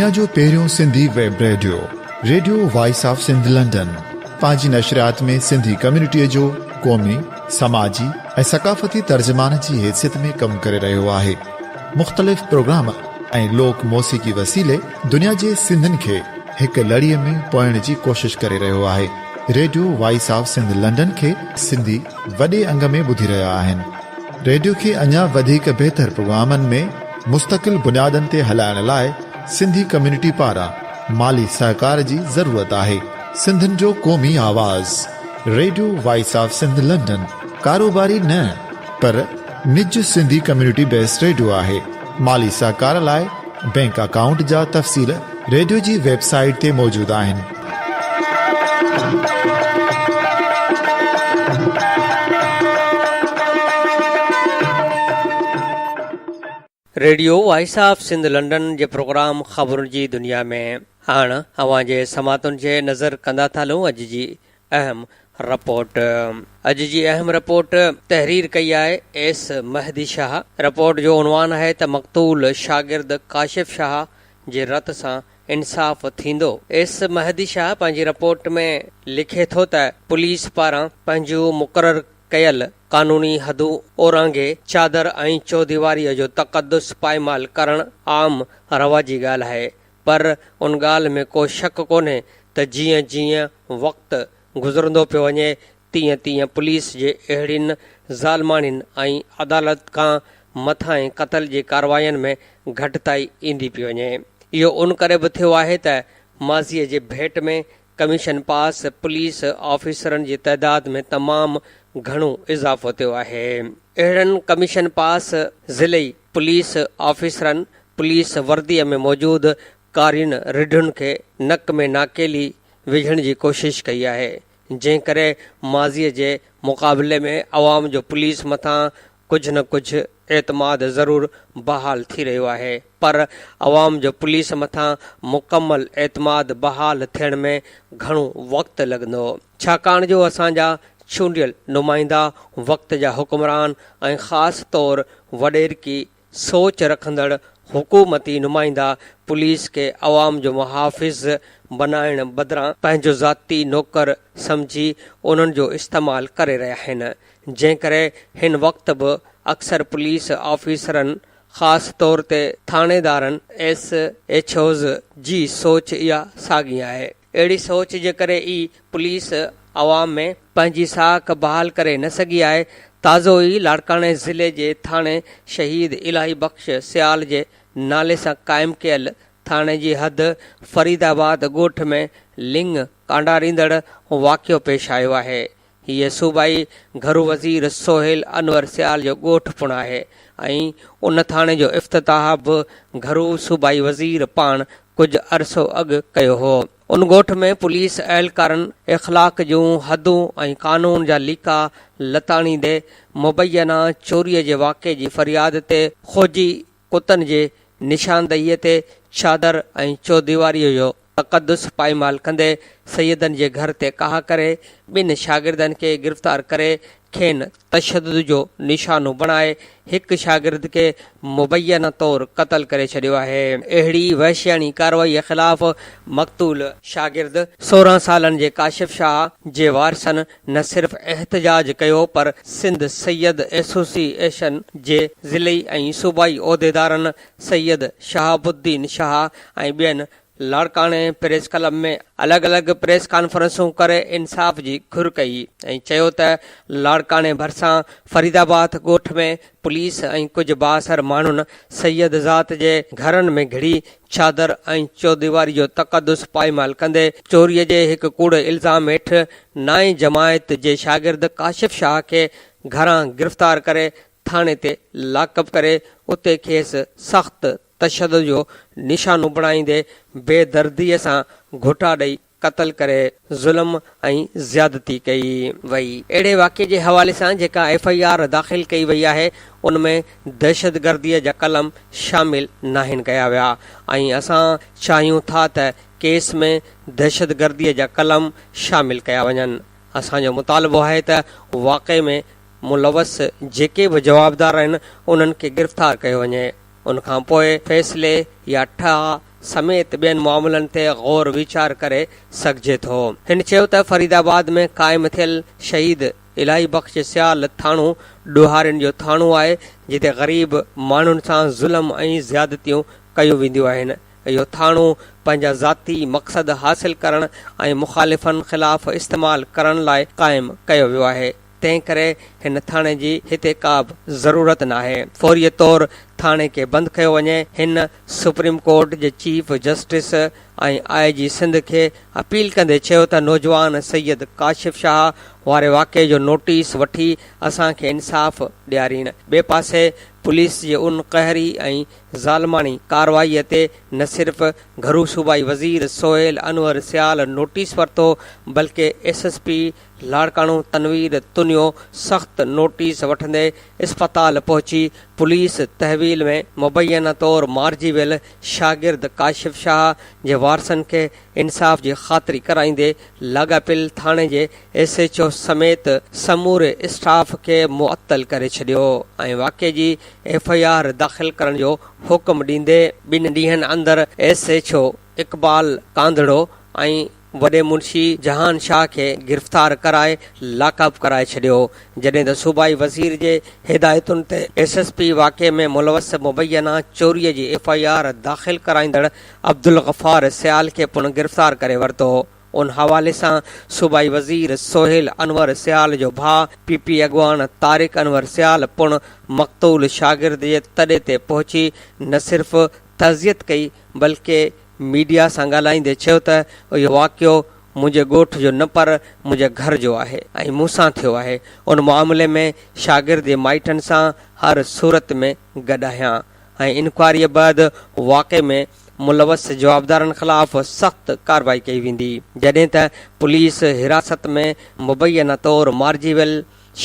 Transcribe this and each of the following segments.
دنيا جو پهريون Sindhi web radio, radio voice of Sindh London, پنهنجي نشريات ۾ سنڌي ڪميونٽيء جو قومي، سماجي ۽ ثقافتي ترجمان جي حيثيت ۾ ڪم ڪري رهيو آهي. مختلف پروگرام ۽ لوڪ موسيقي وسيلي دنيا جي سنڌين کي هڪ لڙيء ۾ پوئڻ جي ڪوشش ڪري رهيو آهي. Radio voice of Sindh London کي سنڌي وڏي انگ ۾ ٻڌي رهيا آهن. ريڊيو کي اڃا وڌيڪ بهتر پروگرامن ۾ مستقل بنيادن تي هلائڻ لاء سنڌي ڪميونٽي پاران مالي سهڪار جي ضرورت آهي. سنڌين جو قومي آواز radio voice of Sindh London ڪاروباري نه پر نج سنڌي ڪميونٽي بيس ريڊيو آهي. مالي سهڪار لاء بينڪ اڪائونٽ جا تفصيل ريڊيو جي ويب سائيٽ تي موجود آهن. Radio voice of Sindh London جي پروگرام خبرن جي دنيا ۾ هاڻ اوهان جي سماعتن جي نظر ڪندا ٿا هلون اڄ جي اهم رپورٽ. اڄ جي اهم رپورٽ تحرير ڪئي آهي ايس مهدي شاهه. رپورٽ جو عنوان آهي ته مقتول شاگرد ڪاشف شاهه جي رت سان انصاف ٿيندو. ايس مهدي شاهه پنهنجي رپورٽ ۾ لکي ٿو ته پوليس پاران پنهنجون مقرر ڪيل قانوني حدون اورانگهي چادر ۽ چوديواريء جو تقدس پائمال ڪرڻ عام رواجي ڳالهه آهي پر ان ڳالهه ۾ ڪو شڪ ڪونهي ته جيئن جيئن وقت گذرندو پيو وڃي تيئن تيئن پوليس جي اهڙين ظالماڻين ۽ عدالت کان مٿانهين قتل جي ڪاررواين ۾ گهٽتائي ايندي پئي وڃي. اهو ان ڪري به ٿيو آهي ته ماضيء جي ڀيٽ ۾ ڪميشن پاس پوليس آفيسرن جي تعداد ۾ تمام گهڻو اضافو ٿيو آهي. اهڙن ڪميشن پاس ضلعي پوليس آفيسرن پوليس ورديء ۾ موجود ڪارين رڍن کي نڪ ۾ ناڪيلي وجهڻ جي ڪوشش ڪئي آهي، جنهن ڪري ماضيء جي مقابلي ۾ عوام جو پوليس مٿان ڪجهه نه ڪجهه اعتماد ضرور بحال ٿي رهيو آهي پر عوام جو پوليس مٿان مڪمل اعتماد بحال ٿيڻ ۾ گهڻو وقت لڳندو ڇاڪاڻ جو اسان جا چونڊيل نمائندا وقت جا حڪمران ۽ خاص طور وڏيرڪي سوچ رکندڙ حڪومتي نمائندا پوليس کي عوام جو محافظ بنائڻ بدران پنهنجو ذاتي نوڪر سمجهي انهن جو استعمال ڪري رهيا آهن جنهن ڪري هن وقت به اڪثر پوليس آفيسرن خاص طور تي ٿاڻيدارن، ايس ايڇ اوز، جي سوچ اها ساڳي آهي. اهڙي سوچ جي ڪري ئي پوليس عوام ۾ پنهنجي ساک بحال ڪري نه سگهي آهي. تازو ئي لاڙڪاڻي ضلعي جي ٿاڻي شهيد الاهي بخش سيال جي نالي سان قائم ڪيل ٿاڻي جي حد فريد آباد ڳوٺ ۾ لڱ ڪانڊاريندڙ واقعو پيش آيو آهي. هيء صوبائي گهرو وزير سهيل انور سيال جو ڳوٺ پڻ آهي ۽ ان ٿاڻي جو افتتاح به گهرو صوبائي وزير پاڻ ڪجهه عرصو اڳ ڪيو هو. ان ڳوٺ ۾ پوليس اهلڪارن اخلاق جون حدون ۽ قانون جا ليڪا لتاڙيندي مبينا چوريء جي واقعي جي فرياد تي فوجي ڪتن جي نشاندهيء تي چادر ۽ چوديواريء جو تقدس پائمال ڪندي سيدن جي گهر تي ڪاهه ڪري ٻن شاگردن کي گرفتار ڪري کين تشدد جو نشانو بڻائي هڪ شاگرد کي مبينا طور قتل ڪري ڇڏيو آهي. اهڙي وحشياڻي ڪارروائي خلاف مقتول شاگرد 16 سالن جي ڪاشف شاهه جي وارثن نه صرف احتجاج ڪيو پر سنڌ سيد ايسوسي ايشن جي ضلعي ۽ صوبائي عهديدارن سيد شهاب الدين شاهه ۽ ٻين لاڙڪاڻي پريس ڪلب ۾ الڳ الڳ پريس ڪانفرنسون ڪري انصاف جي گهر ڪئي ۽ چيو ته لاڙڪاڻي ڀرسان فريد آباد ڳوٺ ۾ پوليس ۽ ڪجهه بااثر ماڻهن سيد ذات جي گهرن ۾ گهڙي چادر ۽ چوديواري جو تقدس پائمال ڪندي چوري جي هڪ ڪوڙي الزام هيٺ نائين جماعت جي شاگرد ڪاشف شاهه کي گهران گرفتار ڪري ٿاڻي تي لاڪپ ڪري اتي کيس سخت تشدد جو نشانو بڻائيندي بي درديء سان گهٽا ڏئي قتل ڪري ظلم ۽ زيادتي ڪئي وئي. اهڙي واقعي جي حوالي سان جيڪا ايف I R داخل ڪئي وئي آهي ان ۾ دهشتگرديء جا قلم شامل ناهن ڪيا ويا ۽ اسان چاهيون ٿا ته ڪيس ۾ دهشتگرديء جا قلم شامل ڪيا وڃن. اسان جو مطالبو آهي ته واقعي ۾ ملوث جيڪي به جوابدار آهن انهن کي گرفتار ڪيو وڃي ان کان پوء فيصلي يا ٺاهه سميت ٻين معاملن تي غور ويچار ڪري سگهجي ٿو. هن چيو ته فريد آباد ۾ قائم ٿيل شهيد الاهي بخش سيال ٿاڻو ڏوهارين جو ٿاڻو آهي جتي غريب ماڻهن سان ظلم ۽ زيادتيون ڪيون وينديون آهن. اهو ٿاڻو پنهنجا ذاتي مقصد حاصل ڪرڻ ۽ مخالفن خلاف استعمال ڪرڻ لاء قائم ڪيو ويو آهي، تنهن ڪري هن ٿاڻي جي هتي ڪابه ضرورت ناهي. فوري طور ٿاڻي کي بند ڪيو وڃي. هن سپريم ڪورٽ جي چيف جسٽس ۽ I جي سنڌ کي اپيل ڪندي چيو ته نوجوان سيد ڪاشف شاهه واري واقعي جو نوٽيس وٺي اسان کي انصاف ڏيارين. ٻئي پاسي پوليس جي ان قهري ۽ ظالماڻي ڪارروائي تي نه صرف گهرو صوبائي وزير سهيل انور سيال نوٽيس ورتو بلڪه S S P Larkana Tanveer Tunio سخت نوٽيس وٺندي اسپتال پهچي پوليس تحويل ۾ مبينا طور مارجي ويل شاگرد ڪاشف شاهه جي وارثن کي انصاف جي خاطري ڪرائيندي لاڳاپيل ٿاڻي جي ايس ايڇ او سميت سموري اسٽاف کي معطل ڪري ڇڏيو ۽ واقعي جي ايف I R داخل ڪرڻ جو حڪم ڏيندي ٻن ڏينهن اندر S H O Iqbal Kandhro ۽ وڏي منشي جهان شاهه کي گرفتار ڪرائي لاڪ اپ ڪرائي ڇڏيو جڏهن ته صوبائي وزير جي هدايتن تي ايس ايس پي واقعي ۾ ملوث مبينا چوري جي ايف I R داخل ڪرائيندڙ عبدالغفار سيال کي پڻ گرفتار ڪري ورتو. ان حوالي سان صوبائي وزير سهيل انور سيال جو ڀاء پي پي اڳواڻ طارق انور سيال پڻ مقتول شاگرد جي تڏي تي پهچي نه صرف تعزيت ڪئي بلڪه ميڊيا سان ڳالهائيندي چيو ته اهو واقعو منهنجي ڳوٺ جو نه پر منهنجي گهر جو آهي ۽ مون سان ٿيو آهي ان معاملي ۾ شاگرد جي مائٽن سان هر صورت ۾ گڏ آهيان ۽ انڪوائريء بعد واقعي ۾ ملوث جوابدارن خلاف سخت ڪارروائي ڪئي ويندي، جڏهن ته پوليس حراست ۾ مبينا طور مارجي ويل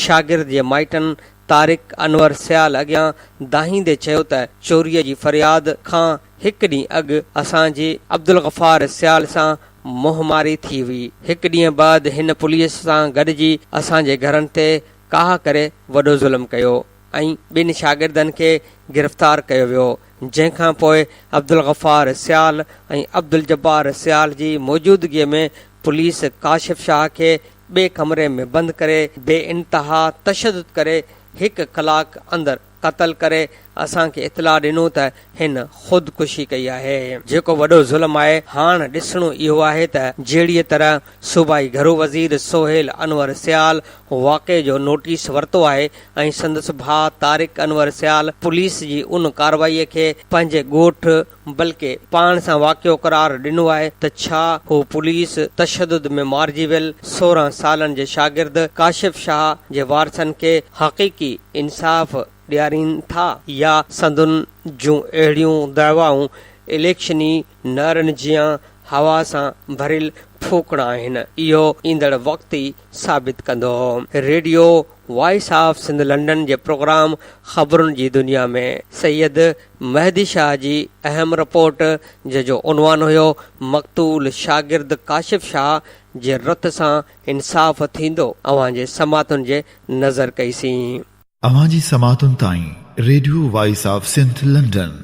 شاگرد جي مائٽن طارق انور سيال اڳيان دانهيندي چيو ته چوريء جي فرياد کان هڪ ڏينهن اڳ اسان جي عبدالغفار سيال سان منهن ماري ٿي هئي، هڪ ڏينهن بعد هن پوليس سان گڏجي اسان جي گهرن تي ڪاهه ڪري وڏو ظلم ڪيو. ۽ ٻن شاگردن کي گرفتار ڪيو ويو، جنهن کان پوء عبدالغفار سيال ۽ عبدالجبار سيال جي موجودگي ۾ پوليس ڪاشف شاهه کي ٻئي ڪمري ۾ بند ڪري بي انتها تشدد ڪري هڪ ڪلاڪ اندر قتل ڪري اسان کي اطلاع ڏنو ته هن خودڪشي ڪئي آهي. جيڪو وڏو ظلم آهي، هاڻ ڏسڻو اهو آهي ته جهڙيء طرح صوبائي گهرو وزير سهيل انور سيال واقعي جو نوٽيس ورتو آهي ۽ سندس ڀاء طارق انور سيال پوليس جي ان ڪارروائي کي پنهنجي ڳوٺ بلڪه پاڻ سان واقعو قرار ڏنو آهي ته ڇا هو پوليس تشدد ۾ مارجي ويل 16 سالن جي شاگرد ڪاشف شاهه جي وارثن کي حقيقي انصاف ڏيارين ٿا يا سندن جون اهڙيون دعوائون اليڪشني نعرن جيان هوا سان ڀريل ڦوڪڻا آهن، اهو ايندڙ وقت ئي ثابت ڪندو. Radio voice of Sindh London جي پروگرام خبرن جي دنيا ۾ سيد مهدي شاهه جي اهم رپورٽ جنهن جو عنوان هيو مقتول شاگرد ڪاشف شاهه جي رت سان انصاف ٿيندو اوهان جي سماعتن جي نظر ڪئي سين. اوهان جي سماعتن تائين radio voice of Sindh London.